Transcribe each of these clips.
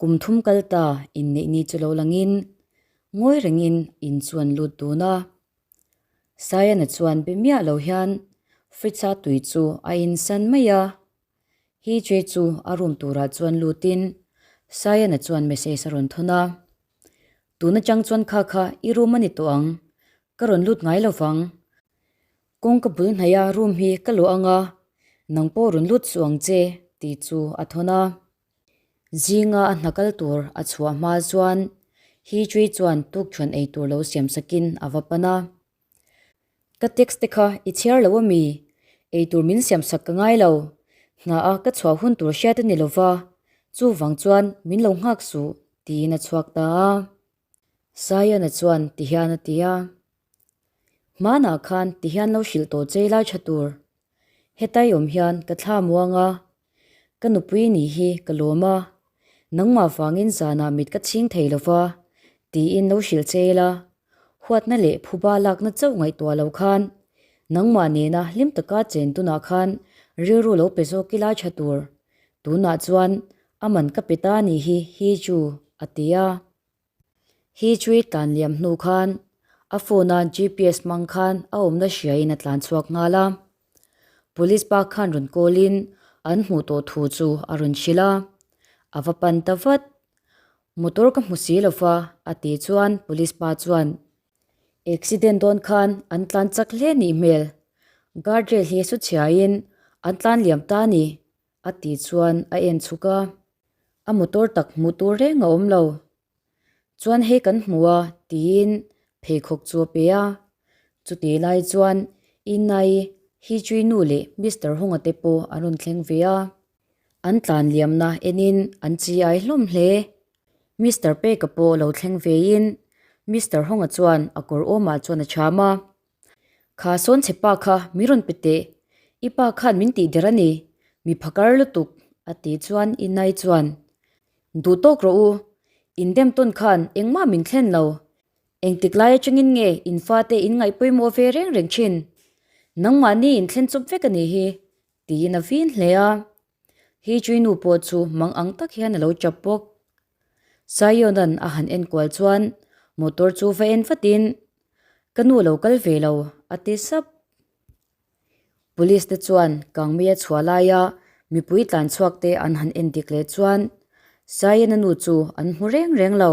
Kum thum kal ta inneih ni chu lo langin ngawi rengin in chu an lut dun a. Sayana chuan be miah lo hian fridge a tui chu a insan mai a. Hi Jay chu a room turah chuan lutin Sayana chuan message a rawn thawn a. Tun atang chuan kha kha i room a ni tawh ang, ka rawn lut ngai lo vang. Kawngka bul hnaia room hi ka luah ang a, nang pawh rawn lut suh ang che tih chu a thawn a. Zinga a hna kal tur a chhuah hma chuan Hi Chui chuan tukṭhuan ei tur lo siam sakin a va pan a. Ka text te kha i chhiar lo ami? Eitur min siam sak ka ngai lo. Hna a ka chhuah hun tur hriat a ni lo va, chuvang chuan min lo nghak suh tiin a chhuak ta a. Sayana chuan tihian a ti a, Hmanah khan tihian lo hrilh tawh chei lai tha tur. Hetai awm hian ka thla muang a, ka nupui ni hi ka lawm a, nangmah vangin zanah mit ka chhing thei lo va tiin lo hrilh che ila, huatna leh phuba lakna chauh ngaihtuah lo khan nangmah nena hlim taka chen tunah khan rilru lo pe zawk ila tha tur, tunah chuan a man ka pe ta ni hi hi chu a ti a. Hi chui tlan liam hnu khan a phone a GPS hmang khan a awmna hriain a tlan chhuak nghal a. Police pa khan rawn call in an hmuh tawh thu chu a rawn hrilh a, a va pan ta vat. Motor ka hmu si lo va a tih chuan police pa chuan accident dawn khan an tlan chak hle nih hmel, guard rail hi su chhiain an tlan liam ta a ni a tih chuan a en chhuk a. A motor tak hmuh tur reng a awm lo. Chuan hei kan hmu a tiin pheikhawk chu a pe a. Chutih lai chuan Inai, Hichui nu leh Mister Honga te pawh an rawn thleng ve a. An tlan liamna enin an chi ai hlawm hle. Mister Peka pawh lo thleng vein Mister Honga chuan a kawr awmah chuan a cham a. Kha sawn chhe pa kha min rawn pe teh, i pa khan min tih der a ni, mi phakar lutuk, a tih chuan Inai chuan, Duh tawk rawh u, in dem tawn khan engmah min thlen lo, engtik lai atangin nge in fate in ngaih pawimawh ve reng reng thin, nangmahni in thlen chawp vek a nih hi, tiin a vin hle a. Hi chui nu pawh chu mang ang tak hian a lo chap bawk. Saiona'n a han enkual chuan motor chu va en vatin, Ka nu lo kal ve lo, a ti sap. Police te chuan kangmei a chhuah laia mipui tlan chhuak te an han en dik leh chuan Saiona nu chu an hmu reng reng lo.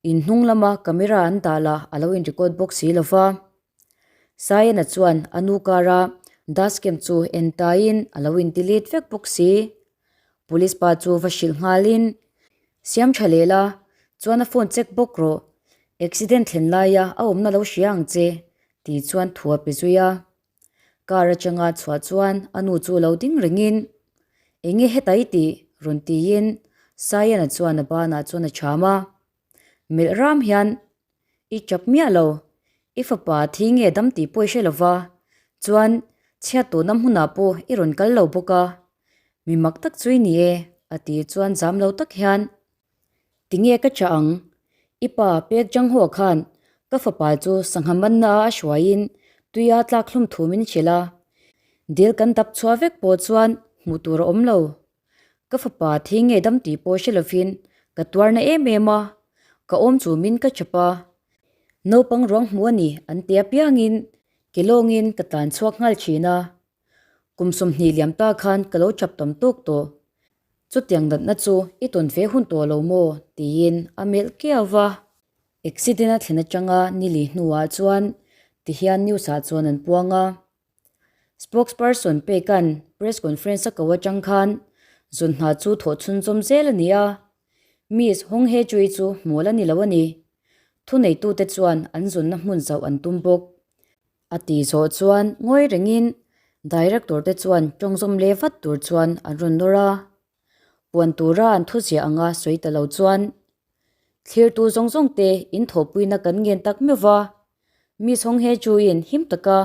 In hnung lama camera an dah lah a lo in record bawk si lo va. Sayana chuan a nu kara dashcam chu en taiin a lo in delete vek bawk si. Police pa chu va hrilh nghalin, Siam tha leh la, chuan a phone check bawk rawh. Accident thlen laia a awmna lo hria ang che, tih chuan thu a pe zui a. Car atanga chhuah chuan a nu chu lo ding rengin, Enge heta i tih? rawn tiin Sayana chuan a banah chuan a cham a. Melh ram hian i chap miah lo, i fapa thi nge dam tih pawh i hre lo va, chuan chhiat tawhna hmunah pawh i rawn kal lo bawk a, mi mak tak chu i ni e, a tih chuan zam lo tak hian, Tinge ka chah ang? I pa pek chang haw khan ka fapa chu sangha manna a hruaiin tuia tlak hlum thu min hrilh a, dil kan dap chhuah vek pawh chuan hmuh tur a awm lo. Ka fapa thi nge dam tih pawh hre lovin ka tuar na em em a, ka awm chu min ka chap a. Naupang ruang hmu a ni an ti apiangin ke lawngin ka tlan chhuak nghal thin a. Kum 20 liam ta khan ka lo chap tam tawk tawh. Chutiang natna chu i tawn ve hun tawh lo maw? tiin a melh kiau va. Accident a thlen atanga nili hnuah chuan tihian news ah chuan an puang a. Spokesperson Pekan press conference a ko atang khan zun hna chu thawh chhunzawm zel a ni a, Miss Hong Hye Chui chu hmual a ni lo a ni. Thuneitute chuan an zunna hmun zauh an tum bawk. A tih zawh chuan ngawi rengin director te chuan tawngzawm leh vat tur chuan an rawn nawr a. Puan tura an thuziah anga sawi ta lo chuan thlirtu zawng zawng te in thawhpuina kan ngen tak meuh va, Miss Hong Hye Chu-in him taka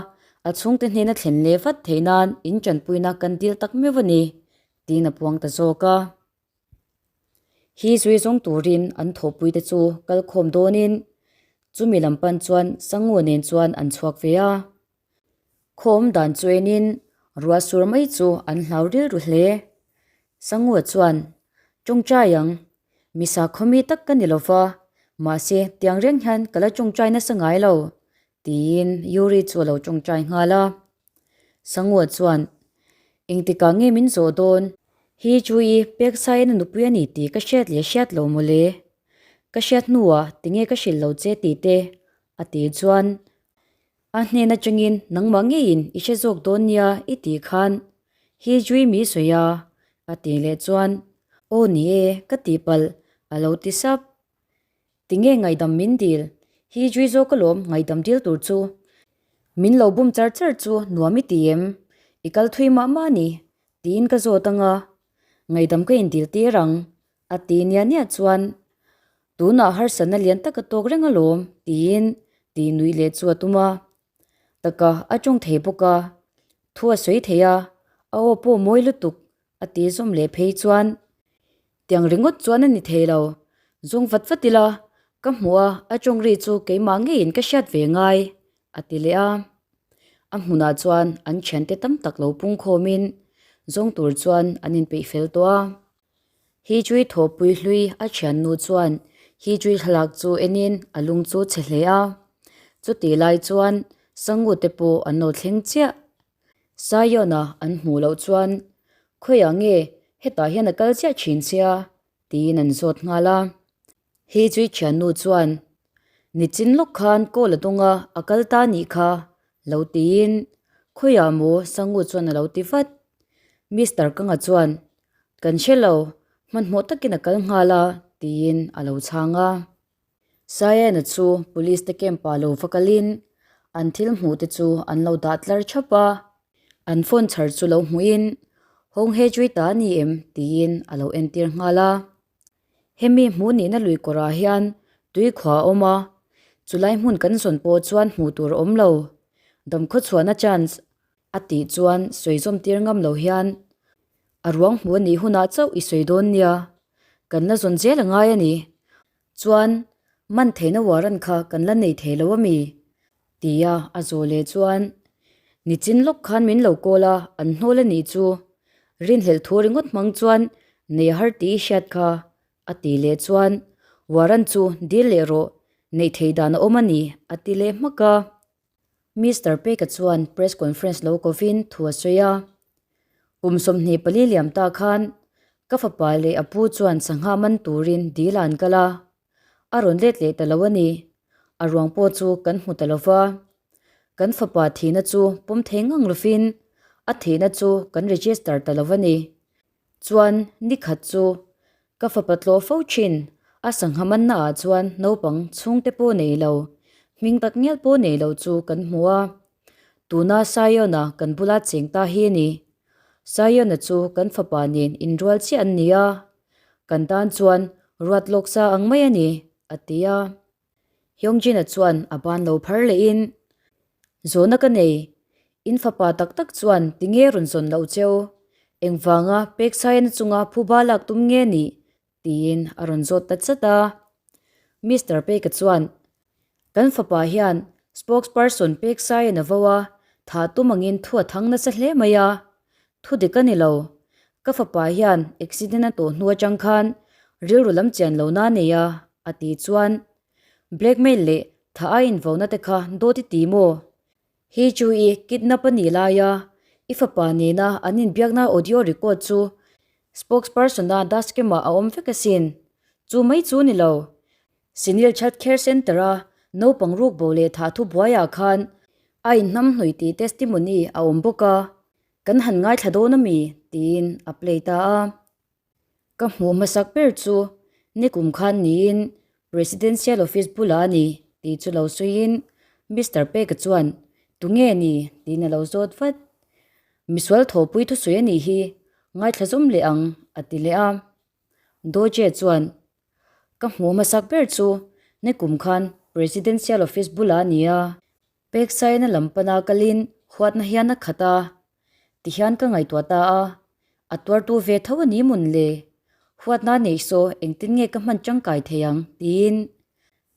a chhungte hnena thlen leh vat theih nan in tanpuina kan dil tak meuh a ni, tiin a puang ta zawk a. Hi zui zawng turin an thawhpuite chu kal khawm dawnin chumi lam pan chuan Sangu nen chuan an chhuak ve a. Khawm dan chuenin ruah sur mai chu an hlau rilru hle. Sangua chuan, Tawngtai ang. Mi sakhaw mi tak ka ni lo va, mahse tiang reng hian ka la tawngtai nasa ngai lo, tiin Yuri chu a lo tawngtai nghal a. Sangua chuan, Engtikah nge min zawh dawn? Hi chu i pek saiin a nupui a ni tih ka hriat leh hriat lo mawle. Ka hriat hnuah tinge ka hrilh lo che tih te a tih chuan a hnen atangin nangmah ngeiin i hre zawk dawn nia i tih khan hi Jui mi sawi a a tih leh chuan aw ni e ka tihpalh a lo ti sap. Tinge ngaihdam min dil? Hi Jui zawk alawm ngaihdam dil tur chu. Min lo bum char char chu nuam i ti em? I kal thui mah mah a ni tiin ka zawt anga ngaihdam ka indil tir ang A ti nia nia chuan, Tunah harsatna lian tak a tawk reng alawm, tiin tih nuih leh chu a tum a. Taka a tawng thei bawk a, thu a sawi thei a, a aw pawh mawi lutuk, a ti zawm leh phei chuan, Tiang ringawt chuan a ni thei lo, zawng vat vat ila, ka hmuh a, a tawng ri chu keimah ngeiin ka hriat ve ngai, a ti leh a. A hmunah chuan an thiante tam tak lo pungkhawmin zawng tur chuan an inpeih fel tawh a. Hi chui thawhpui hlui a thiannu chuan hi chui thlalak chu enin a lung chu chhe hle a. Chutih lai chuan Sangu te pawh an lo thleng chiah. Saiona an hmuh loh chuan khawiah nge hetah hian a kal chiah thin sia tiin an zawt nghal a. Hi chui thiannu chuan nichin lawk khan call a dawng a, a kal ta nih kha lo tiin khawiah maw Sangu chuan a lo ti vat. Mister Kanga chuan Kan hre lo, hmanhmawh takin a kal nghal a, tiin a lo chhang a. Sayana chu police te camp ah lo va kalin an thil hmuh te chu an lo dah tlar thap a, an phone chhar chu lo hmuhin Hong He Chui ta a ni em? tiin a lo entir nghal a. Hemi hmuh nihna lui kawrah hian tui khua a awm a, chulai hmun kan zawn pawh chuan hmuh tur a awm lo. Damkhaw chhuahna chance A tih chuan sawi zawm tir ngam lo hian a ruang hmu a nih hunah chauh i sawi dawn nia, kan la zawn zel a ngai a ni. Chuan man theihna warrant kha kan la nei thei lo a mi? Tia a zawh leh chuan nichin lawk khan min lo call a, an hnawl a nih chu. Rinhlelh thu ringawt hmang chuan nei a har tih i hriat kha a tih leh chuan warrant chu dil leh rawh, neih theih dan a awm a ni a ti leh hmak a. Mister Peka chuan press conference lo kovin thu a sawi a, Kum 24 liam ta khan ka fapa leh a pu chuan sangha man turin dil ah an kal a, a rawn let leh ta lo a ni. A ruang pawh chu kan hmu ta lo va. Kan fapa thihna chu pawm thei ngang lovin a thihna chu kan register ta lo a ni. Chuan nikhat chu ka fapa tlawh fo thin, a sangha manna ah chuan naupang chhungte pawh nei lo, hming tak ngial pawh nei lo chu kan hmu a. Tuna Saiona kan bula cheng ta hi a ni. Saiona chu kan fapa nen inrual chiah an ni a, kan tan chuan ruat lawk sa ang mai a ni, a ti a. Hyungjin-a chuan a ban lo phar lehin, Zawhna ka nei, in fapa tak tak chuan tinge rawn zawn loh cheu? Engvanga Peksaiana chunga phuba lak tum nge nih? tiin a rawn zawt ta chat a. Mister Peka chuan, Kan fapa hian spokesperson Peksaiana vo a, thah tum angin thu a thang nasa hle mai a. Thu dik a ni lo. Ka fapa hian accident a tawh hnu atang khan rilru lam chian lo na nei a, a ti chuan blackmail leh tha a invauna te kha dawt i ti maw? Hi chu i kidnap a nih laia i fapa nena an inbiakna audio record chu spokesperson a dashcam ah a awm vek asin. Chu mai chu ni lo. Senil Child Care Centre a naupang rukbo leh thah thu buaiah khan a inhnamhnawih tih testimony a awm bawk a. Kan han ngaithla dawn a mi? tiin a play ta a. Ka hmuh hmasak ber chu nikum khan niin Presidential Office bulah a ni tih chu lo sawiin Mister Peka chuan Tunge ni? tiin a lo zawt vat. Misual thawhpui thusawi a nih hi, ngaithla zawm leh ang a ti leh a. Doje chuan Ka hmuh hmasak ber chu nikum khan Presidential Office bulah a ni a. Pek saina lam pana kalin huatna hian a khat a, tihian ka ngaihtuah ta a, a tuartu ve tho a ni mawn le? Huatna neih saw engtin nge ka hman tangkai thei ang? tiin.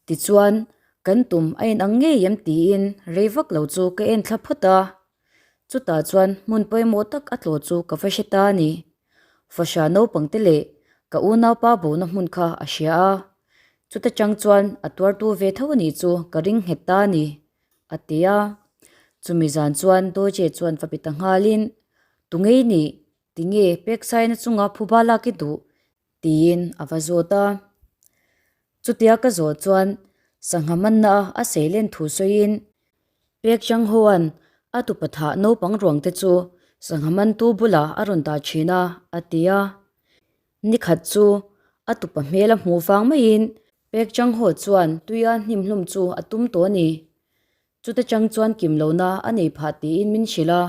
Tichuan, kan tum a inang ngei em tiin rei vak lo chu ka en thla phawt a. Chutah chuan hmun pawimawh tak a tlawh chu ka va hre ta a ni. Fahra naupangte leh. Ka unaupa bona hmun kha a hria a, chuta chang chuan a tuartu ve tho a nih chu ka ring nghet ta a ni, a ti a. Chumi zan chuan Doje chuan va pe ta nghalin, Tungei nih, tinge peksaina chunga phuba lak i duh? tiin a va zawt a. Chutia ka zawh chuan sangha manna a seilen thu sawiin Pek Chang Hoan a tupa thah naupang ruang te chu sangha mantu bulah a rawn dah thin a, a ti a. Nikhat chu a tupa hmel a hmuh vang maiin Pek Chang Ho chuan tuia hnim hlum chu a tum tawh a ni. Chuta chang chuan kim lohna a nei phah tiin min hrilh a.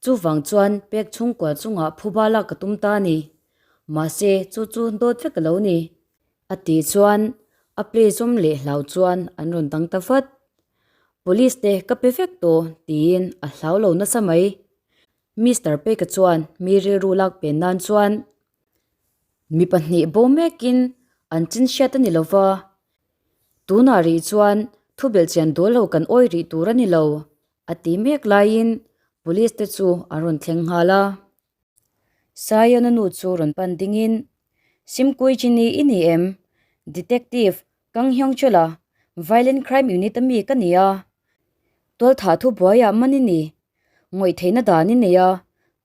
Chuvang chuan pek chhungkua chungah phuba lak ka tum ta a ni. Mahse, chu chu dawt vek a lo ni. A tih chuan a play zawm leh hlau chuan an rawn dang ta vat. Police te ka pe vek tawh tiin a hlau lo nasa mai. Mister Peka chuan mi rilru lak pen nan chuan mi pahnih bo mekin an chin hriat a ni lova. Tunah rih chuan thu belhchian dawl lo kan awi rih tur a ni lo, a ti mek laiin police te chu an rawn thleng nghal a. Saiona nu chu rawn pan dingin, Simkui Chini i ni em? Detective Kang Hyung Chula, Violent Crime Unit a mi ka ni a. Tualthah thu buaiah man i ni. Ngawih theihna dan i nei a,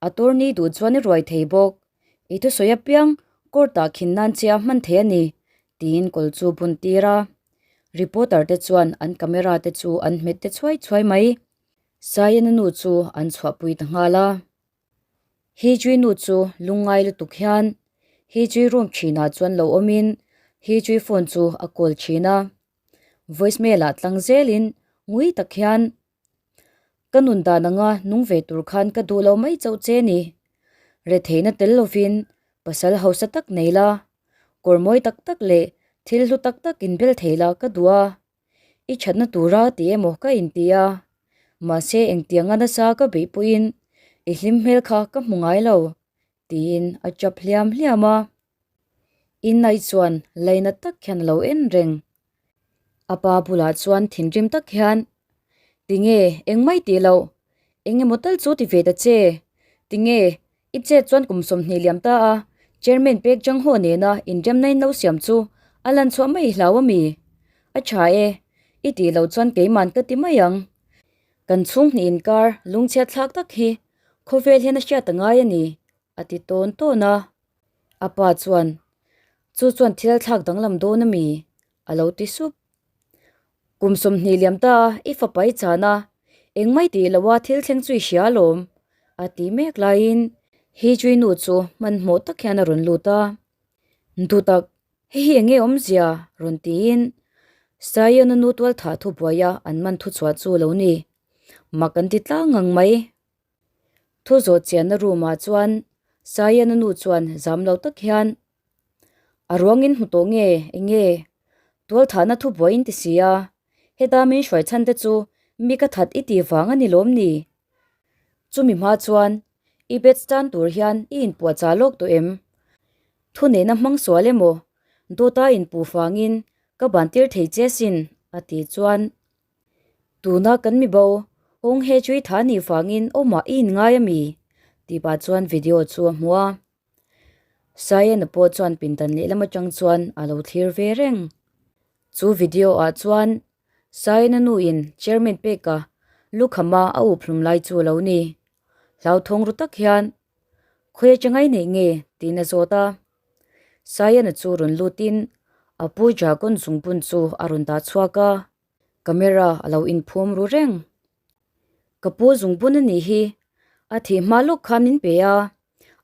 a turni duh chuan i ruai thei bawk. I thusawi apiang court ah khin nan che a hman thei a ni, tiin kawl chu bun tir a. Reporter te chuan an camera te chu an hmet te chhuai chhuai mai. Saiana nu chu an chhuahpui ta nghal a. Hijui nu chu lungngai lutuk hian Hijui room thinah chuan lo awmin Hijui phone chu a call thin a. Voice mail ah tlang zelin ngui tak hian Ka nun dan anga nung ve tur khan ka duh lo mai chauh che ni. Retheihna tel lovin pasal hausa tak nei la, kawr mawi tak tak leh thil hlu tak tak inbel thei la ka duh a. I thatna tura ti emaw ka inti a, mahse engtianga nasa ka beih pawhin i hlim hmel kha ka hmu ngai lo, tiin a chap hliam hliam a. Innai chuan laina tak hian a lo en reng. A pa bulah chuan thinrim tak hian, Tinge, engmai tih loh, eng emaw tal chu ti ve ta che. Tinge, i chet chuan kum 20 liam ta a, Chairman pek chang haw nena inremna in lo siam chu a lan chhuah mai hlau a mi? A tha e, i tih loh chuan keiman ka ti mai ang. Kan chhung hnih inkar lungchhiat thlak tak hi khawvel hian a hriat a ngai a ni, a ti tawn tawn a. A pa chuan, Chu chuan thil thlak danglam dawn a mi? a lo ti sup. Kum 20 liam ta a, i fapa i chan a, engmai tih loha thil thleng chu i hria alawm, a ti mek laiin Hijui nu chu hmanhmawh tak hian a rawn lut a. Dutak, hei hi enge awmzia? rawn tiin Saiona nu tual thah thu buaia an man thu chhuah chu a lo ni. Mak an ti tlang ngang mai. Thu zawh chianna room ah chuan Saiana nu chuan zam lo tak hian a ruangin hmu tawh nge enge tual thahna thu buai in ti si a, heta min hruai chhan te chu mi ka that i tih vang a ni lawm ni? Chumi hma chuan i bet tan tur hian i inpuahchah lawk tawh em? Thu nena hmang sual emaw dawta inpuh vangin ka ban tir thei che sin a tih chuan Tuna kan mi bo, Hong He Chui tha nih vangin awmah i inngai a mi? tih pah chuan video chu a hmu a. Sayena pawh chuan pindan lehlam atang chuan a lo thlir ve reng. Chu video ah chuan Sayena nu in chairman peka lukhama a up hlum lai chu a lo ni. Hlauthawng ru tak hian, Khawi atanga i neih nge? tiin a zawt a. Sayana chu rawn lutin a pu Dragon zungbun chu a rawn dah chhuak a. Camera a lo inphum ru reng. Ka pu zungbun a nih hi, a thih hma lawk khan min pe a,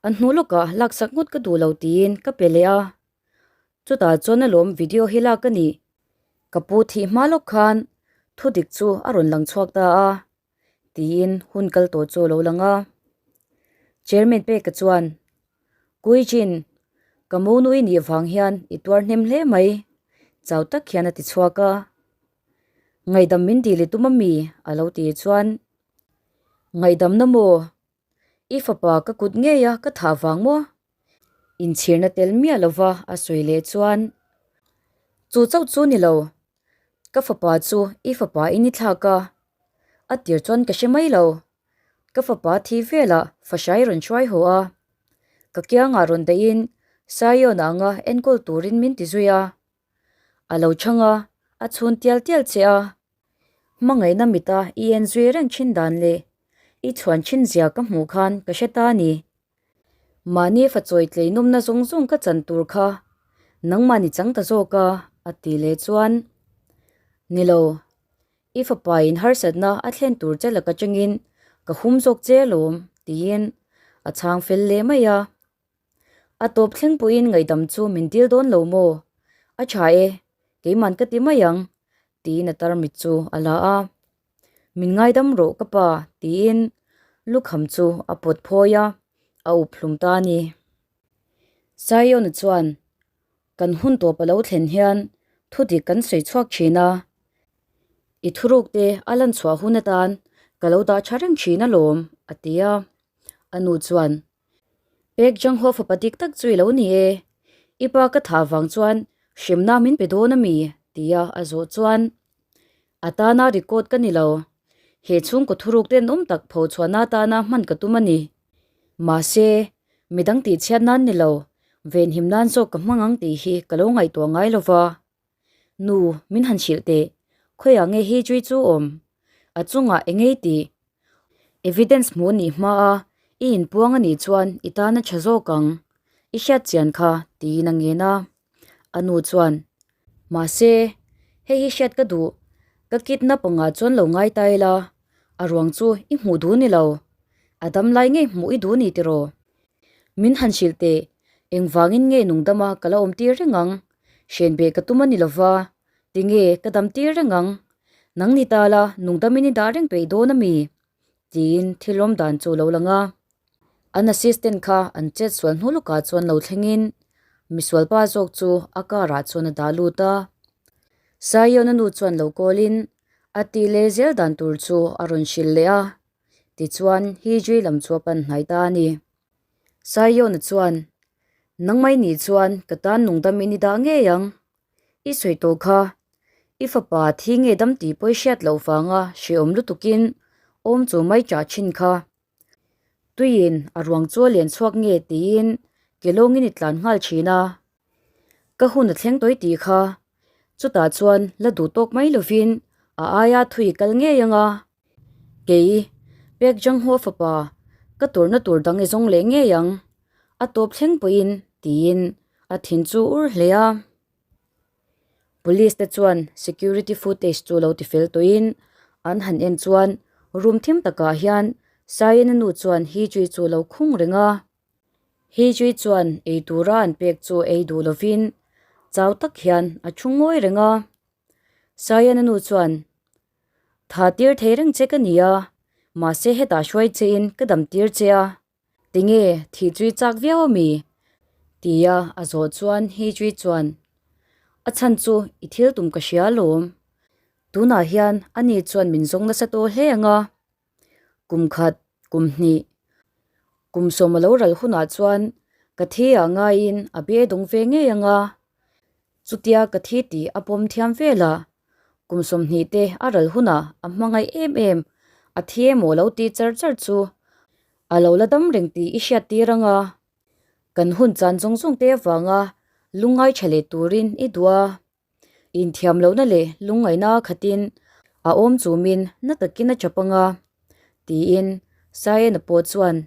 a hnu lawkah laksak ngawt ka duh lo tiin ka pe leh a. Chutah chuan alawm video hi lak a nih. Ka pu thih hma lawk khan thu dik chu a rawn lang chhuak ta a, tiin hun kal tawh chu a lo lang a. Chairman peka chuan, Kuichin, ka monui nih vang hian i tuar hnem hle mai, chau tak hian a ti chhuak a. Ngaihdam min dil i tum a mi? a lo ti chuan, Ngaihdamna maw? I fapa ka kut ngei a ka thah vang maw? Inchhirna tel miah lova a sawi leh chuan, Chu chauh chu ni lo, ka fapa chu i fapa in i thlak a, a tir chuan ka hre mai lo. Ka fapa thi velah fahrai rawn hruai haw a, ka kiangah rawn dahin. Saion anga enkawl turin min ti zui a. A lo chhang a, a chhun tial tial che a. Hmangaihna mita i en zui reng thin dan leh i chhuan thin zia ka hmuh khan ka hre ta a ni. Mahni fa chawi tlei nawmna zawng zawng ka chan tur kha nangmah ni chang ta zawk a, a ti leh chuan. Ni lo, i fapa in harsatna a thlen tur che laka changin ka hum zawk che alawm, tiin a chhang fel leh mai a. A tawp thleng pawhin ngaihdam chu min dil dawn lo maw? A tha e, keiman ka ti mai ang, tiin a tarmit chu a la a. Min ngaidam rawh ka pa, tiin lukham chu a pawt phawi a, a up hlum ta a ni. Saiona chuan, Kan hun tawp a lo thlen hian thu dik kan sawi chhuak thin a, i thuruk te a lan chhuah hun atan ka lo dah tha reng thin alawm, a ti a. A nu chuan, Pek Jangho fapa dik tak chu i lo ni e, i pa ka thah vang chuan hremna min pe dawn a mi? tia a zawh chuan, A tana record ka ni lo, he chhungkaw thuruk tenawm tak pho chhuahna atana hman ka tum a ni. Mahse, midang tihchhiat nan ni lo, venhim nan zawk ka hmang ang tih hi ka lo ngaihtuah ngai lo va. Nu, min han hrilh teh, khawiah nge hi chui chu awm? A chungah eng ei tih? Evidence hmuh nih hmaa i inpuang a nih chuan i tan a tha zawk ang, i hriat chian kha, tiin a ngen a. A nu chuan, Mahse, hei hi hriat ka duh, ka kidnap angah chuan lo ngai ta ila, a ruang chu i hmuh duh ni lo, a dam lai ngei hmuh i duh ni tiraw? Min han hrilh teh, engvangin nge nungdama ka la awm tir reng ang? Hrenbeh ka tum a ni lova, tinge ka dam tir reng ang? Nang ni ta la, nungdamin i dah reng peih dawn a mi? Tiin thil awm dan chu lo lang a. An assistant kha an chet sual hnu lawkah chuan lo thlengin misualpa zawk chu a car ah chuan a dah lut a. Saiona nu chuan lo call in a tih leh zel dan tur chu a rawn hrilh leh a. Tichuan, Hijri lam chu a pan hnai ta a ni. Saiona chuan, Nangmai nih chuan ka tan nungdamin i dah ngei ang. I sawi tawh kha, i fapa thi nge dam tih pawh i hriat loh vanga hrehawm lutukin awm chu mai chah thin kha. Tuiin a ruang chu a len chhuak nge tiin ke lawngin i tlan nghal thin a. Ka hun a thleng tawi tih kha, chutah chuan la duh tawk mai lovin a aia thui kal ngei ang a. Kei, Pek Janghua fapa, ka turna tur dang i zawng leh ngei ang, a tawp thleng pawhin tiin a thin chu ur hle a. Police te chuan security footage chu lo tifel tawhin an han en chuan room thim takah hian Saiena nu chuan Hijri chu lo khung reng a. Hijri chuan ei tura an pek chu ei duh lovin chau tak hian a thu ngawi reng a. Saiena nu chuan Tha tir thei reng che ka ni a, mahse hetah hruai chein ka dam tir che a, tinge thih chui chak viau a mi? Tia a zawh chuan Hijri chuan, A chhan chu i thil tum ka hria alawm, tunah hian ani chuan min zawng nasa tawh hle ang a, kum khat, kum hnih, kum sawm a lo ral hunah chuan ka thi ah ngaiin a be dawng ve ngei ang a, chutia ka thi tih a pawm thiam vel a. Kum 20 te a ral hunah a hmangaih em em, a thi emaw lo tih char char chu a lo la dam reng tih i hriat tir ang a. Kan hun chan zawng zawng te avanga lungngai tha leh turin i duh a. Inthiam lohna leh lungngaihna khatin a awm chumin na takin a chap ang a, tiin Saiena pawh chuan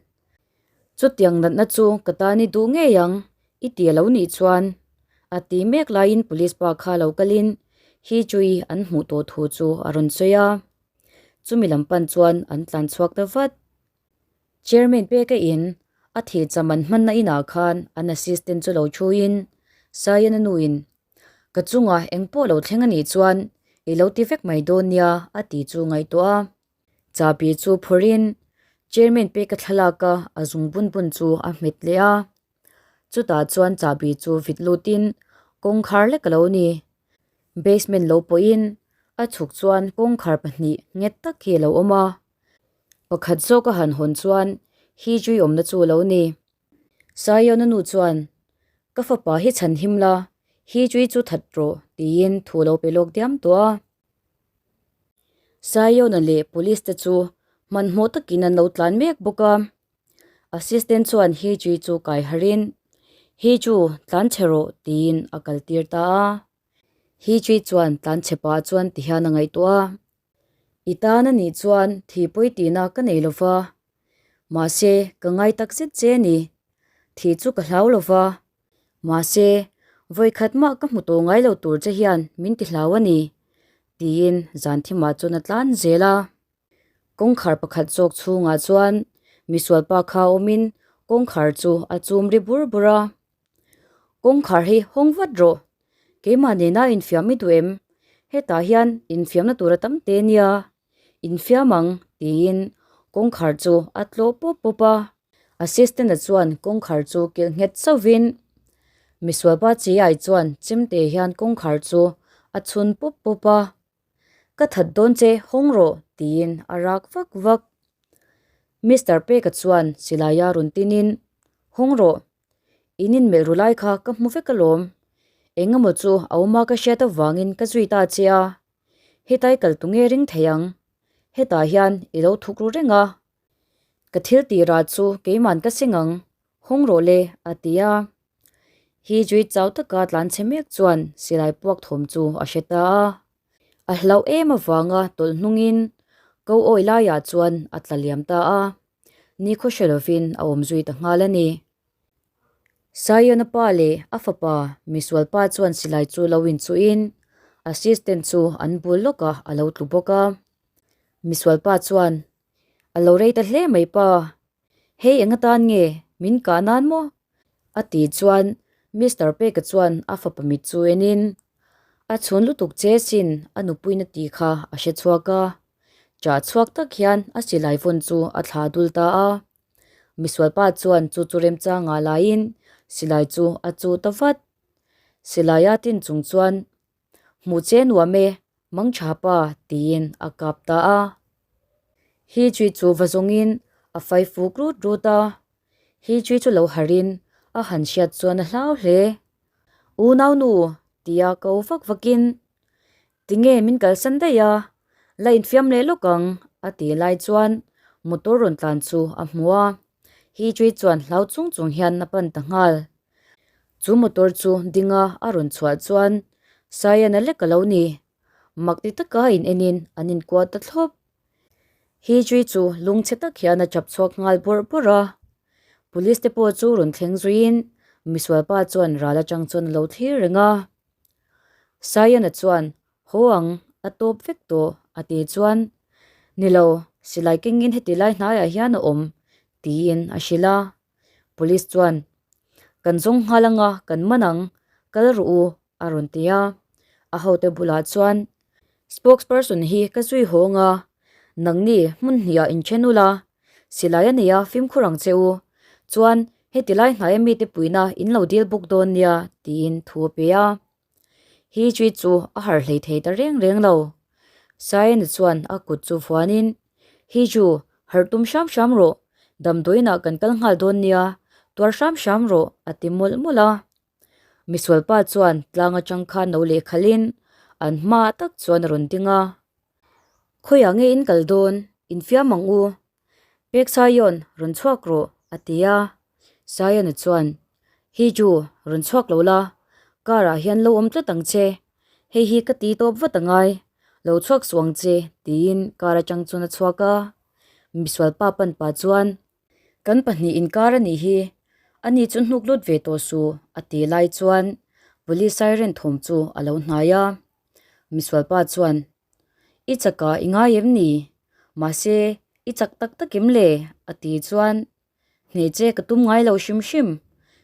Chutiang natna chu ka tan i duh ngei ang, i ti a lo nih chuan. A ti mek laiin police pa kha lo kalin hi chui an hmuh tawh thu chu a rawn sawi a. Chumi lam pan chuan an tlan chhuak ta vat. Chairman peka in a thih cham an hmanna inah khan an assistant chu lo thuin Saiana nuin ka chungah engpawh lo thleng a nih chuan i lo ti vek mai dawn nia a ti chu ngaihtuah a. Chabi chu phawrhin chairman peka thlalak a a zung bun bun chu a hmet leh a. Chutah chuan chabi chu vit lutin kawngkhar lek a lo ni. Basement lo pawhin a chhuk chuan kawngkhar pahnih nghet tak hi a lo awm a. Pakhat zawk a han hawn chuan hi chui awmna chu a lo ni. Saiona nu chuan, Ka fapa hi chhan him la, hi chui chu that rawh tiin thu lo pe lawk diam tawh a. Saiona leh police te chu hmanhmawh takin an lo tlan mek bawk a. Assistant chuan Hijri chu kai harin. Hi chu tlan chhe rawh tiin a kal tir ta a. Hi chui chuan tlan chhe pah chuan ti hian a ngaihtuah a. I tan a nih chuan thi pawi tihna ka nei lo va, mahse ka ngai tak zet che a ni. Thi chu ka hlau lo va, mahse vawikhat mah ka hmu tawh ngai lo tur che hian min ti hlau a ni, tiin zan thimah chuan a tlan zel a. Kawngkhar pakhat zawk chhungah chuan misualpa kha awmin kawngkhar chu a chum ri bur bur a. Kawngkhar hi hawng vat rawh, keimah nena infiam i duh em? Hetah hian infiamna tur a tam te nia, infiam ang tiin kawngkhar chu a tlawh pawp pawp a. Assistant-a chuan kawngkhar chu kilh nghet chauhvin misualpa Chiai chuan chemte hian kawngkhar chu a chhun pawp pawp a. Ka that dawn che hawng rawh tiin a rak vak vak. Mister Peka chuan silaia rawn tinin hawng rawh in inmelh ru lai kha ka hmu vek alawm. Eng emaw chu a awm a ka hriat avangin ka zui ta che a. Hetai kal tu nge ring thei ang? Hetah hian i lo thuk ru reng a. Ka thil tirah chu keiman ka seng ang, hawng rawh le a ti a. Hi Jui chau taka tlan chhe mek chuan silai puak thawm chu a hre ta a. A hlauh em avanga tawlh hnungin ko awi laiah chuan a tla liam ta a. Nikhaw hre lovin a awm zui ta nghal a ni. Zion-a pa leh a fapa misual pa chuan silai chu lo inchuhin assistant chu an bul lawkah a lo tlu bawk a. Misual pa chuan, A lo rei ta hle mai pa, hei eng atan nge min kah nan maw? A ti chuan Mister Peka chuan a fapa mit chu enin, A chhun lutuk che sin a nupuina tih kha a hre chhuak a. Chah chhuak tak hian a silai vawn chu a thla dul ta a. Misualpa chuan chu chu remchangah laiin silai chu a chuh ta vat. Silai a tin chung chuan, Hmuh che nuam e, mangtha pa tiin a kap ta a. Hi chui chu va zawngin a fai fuk rut rut a. Hi chui chu lo harhin a han hriat chuan a hlau hle. Unau nu tia ko vak vakin Tinge min kalsan daih a, la infiam leh lawk ang a ti lai chuan motor rawn tlan chu a hmu a, hi chui chuan hlau chung chung hian a pan ta nghal. Chu motor chu dinga a rawn chhuah chuan Saiana lek a lo ni, mak ti taka in enin an inkuah ta thlawp. Hi chui chu lungchhe tak hian a chap chhuak nghal bawrh bawrh a, police te pawh chu rawn thleng zuiin misualpa chuan ral atang chuan a lo thlir reng a. Sayana chuan, Haw ang, a tawp vek tawh, a ti chuan, Ni lo, silai kengin heti lai hnaiah hian a awm, tiin a hrilh a. Police chuan, Kan zawng nghal anga kan man ang, kal rawh u, a rawn ti a. A hote bulah chuan, Spokesperson hi ka zui hawng a, nangni hmun hniah inthen ula, Silai a nei a, fimkhur ang che u. Chuan, heti lai hnaia mite puihna in lo dil bawk dawn nia, tiin thu a pe a. Hi chui chu a harh hlei thei ta reng reng lo. Sayana chuan a kut chu vuanin, Hi chu, harh tum hram hram rawh, damdawiinah kan kal nghal dawn nia, tuar hram hram rawh, a ti mawlh mawlh a. Misualpa chuan tlang atang khan lo lehkhalhin an hmaah tak chuan a rawn ding a. Khawiah nge in kal dawn? Infiam ang u. Pek Saion, rawn chhuak rawh, a ti a. Saiona chuan, Hi Ju, rawn chhuak lo la, car ah hian lo awm tlat ang che. Hei hi ka ti tawp vat a ngai, lo chhuak suh ang che, tiin car atang chuan a chhuak a. Misualpa pan pa chuan, Kan pahnih inkar a nih hi, ani chu hnuk lut ve tawh suh, a ti lai chuan police siren thawm chu a lo hnai a. Misualpa chuan, I chakah i ngai em ni? Mahse, i chak tak tak em le? a ti chuan, Hneh che ka tum ngai lo hrim hrim,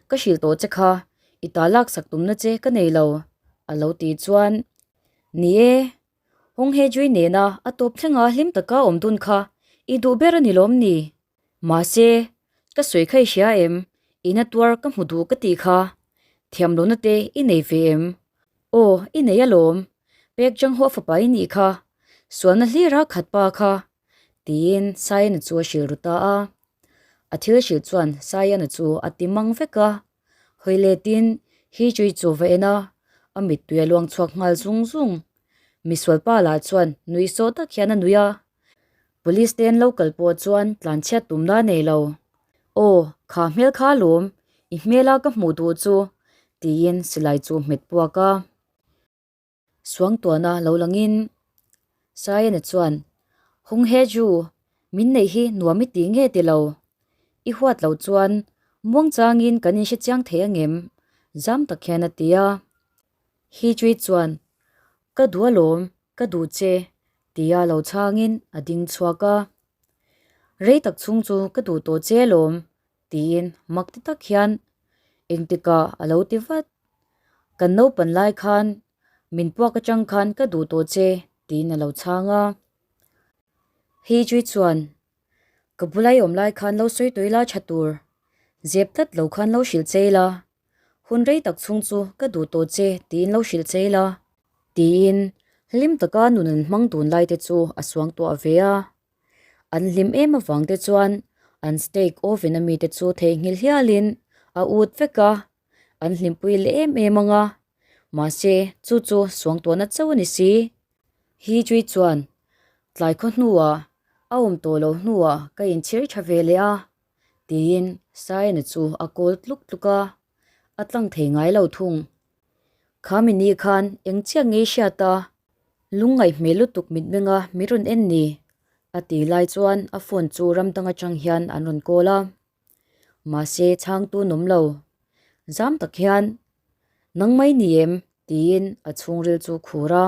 ka hrilh tawh che kha, i ta laksak tumna che ka nei lo, a lo ti chuan, Ni e, Hawng he Jui nena a tawp thlenga hlim taka awm dun kha i duh ber a ni lawm ni? Mahse, ka sawi kha i hria em? Ina tuar ka hmu duh ka tih kha. Thiam lohna te i nei ve em? Aw, i nei alawm. Pek Jang Ho fapa i nih kha. Sualna hlira khat pa kha. Tiin Sayana chu a hrilh ru ta a. A thil hrilh chuan Sayana chu a ti mang vek a. Hawi letin Hi Chui chu va en a, a mittui a luang chhuak nghal zung zung. Misualpa lah chuan nui sawh tak hian a nui a. Police te an lo kal pawh chuan tlanchhiat tumna a nei lo. Aw, kha hmel kha alawm, I hmela ka hmuh duh chu, tiin silai chu hmet puak a. Suangtuahna lo langin Sayana chuan, Hung he ju, min neih hi nuam i ti nge ti lo? I huat loh chuan muangchangin kan inhre chiang thei angem? Zam tak hian a ti a. He Chui chuan, Ka duh alawm, ka duh che, tia lo chhangin a ding chhuak a. Rei tak chhung chu ka duh tawh che alawm, tiin mak ti tak hian engtikah a lo ti vat. Kan naupan lai khan min puak atang khan ka duh tawh che tiin a lo chhang a. Hei chui chuan ka bulai awm lai khan lo sawi tawih la tha tur, zep tlat lo khan lo hrilh che ila, hun rei tak chhung chu ka duh tawh che tiin lo hrilh che ila tiin hlim taka nun an hmang dun lai te chu a suangtuah ve a. An hlim em avang te chuan an steak oven a mite chu theihnghilh hialin a ut vek a, an hlimpui leh em em ang a, mahse chu chu suangtuahna chauh a ni si. Hi Chui chuan tlai khaw hnuah a awm tawh loh hnuah ka inchhir tha ve leh a tiin Saina chu a kawl tluk tluk a, a tlang thei ngai lo thung. Kha mi ni khan eng chiah ngei hriat a, lungngaih hmel lutuk mitmenga mi rawn en ni? a ti lai chuan a phone chu ram dang atang hian an rawn call a. Mahse chhangtu nawm lo. Zam tak hian, Nang mai ni em? tiin a chhungril chu khur a.